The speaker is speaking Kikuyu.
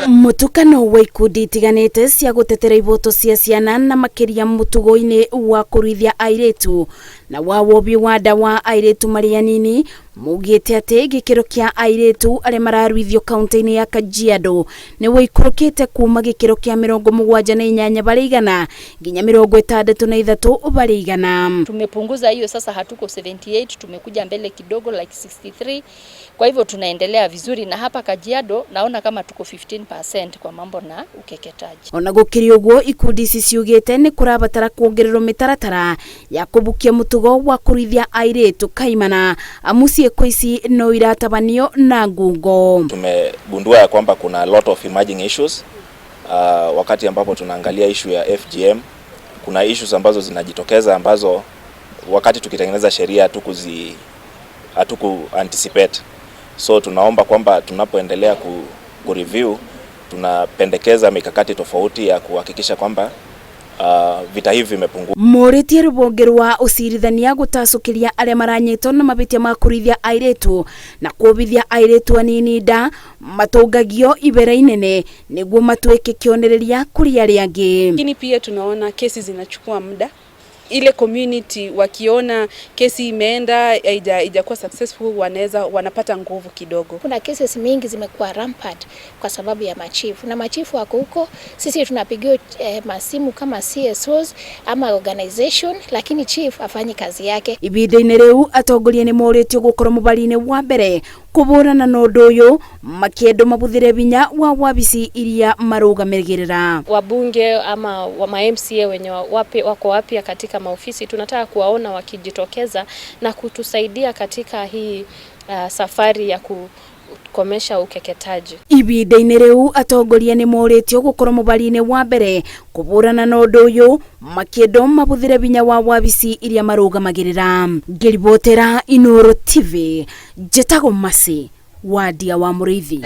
Mũtukano wa ikundi itiganĩte cia gũtetera ihoto cia ciana na makĩria mũtugo-inĩ wa kũruithia airĩtu na wa wobi wa nda wa airĩtu marĩ anini maugĩte atĩ gĩkĩro kĩa airĩtu arĩa mararuithio kaunti-inĩ ya Kajiado nĩ wĩikũrũkĩte kuma gĩkĩro kĩa 78 harĩ igana nginya 63 harĩ igana. Tumepunguza hiyo sasa, hatuko 78, tumekuja mbele kidogo like 63. Kwa hivyo tunaendelea vizuri, na hapa Kajiado naona kama tuko 15% kwa mambo na ukeketaji. Ona gũkĩrĩ ũguo, ikundi ici ciugĩte nĩ kũrabatara kuongererwo mĩtaratara ya kũbukia mũtugo wa kũruithia airĩtu kaimana, amu ciĩko ici no iratabanio na ngungo. Tumegundua ya kwamba kuna a lot of emerging issues wakati ambapo tunaangalia issue ya FGM, kuna issues ambazo zinajitokeza ambazo wakati tukitengeneza sheria hatuku anticipate. So tunaomba kwamba tunapoendelea ku review, tunapendekeza mikakati tofauti ya kuhakikisha kwamba vita hivi vimepungua. Morĩtie rũhonge rwa ũcirithania gũtacũkĩria arĩa maranyitwo na mahĩtia ma kũruithia airĩtu na kuobithia airĩtu anini nda matũngagio ibera inene nĩguo matuĩke kĩonereria kũrĩ arĩa angĩ. Lakini pia tunaona kesi zinachukua muda. Ile community wakiona kesi imeenda haijakuwa successful, wanaweza wanapata nguvu kidogo. Kuna cases mingi zimekuwa rampant kwa sababu ya machifu, na machifu wako huko, sisi tunapigiwa masimu kama CSOs ama organization, lakini chief afanyi kazi yake. Ibinda-inĩ rĩu atongoria nĩ morĩtio gũkorwo mũbari-inĩ wa mbere kũhũrana na ũndũ ũyũ, makĩendwo mabuthĩre binya wa wabici iria marũgamagĩrĩra. Wabunge ama wa ma MCA wenye wako wapya katika maofisi, tunataka kuwaona wakijitokeza na kutusaidia katika hii safari ya kukomesha ukeketaji. Ibinda-inĩ rĩu atongoria nĩ morĩtio gũkorwo mũbari-inĩ wa mbere kũhũrana na ũndũ ũyũ, makĩendwo mabuthĩre binya wa wabici iria marũgamagĩrĩra. Ngĩribotera Inooro TV, njĩtagwo Mercy Wandia wa Mũrĩithi.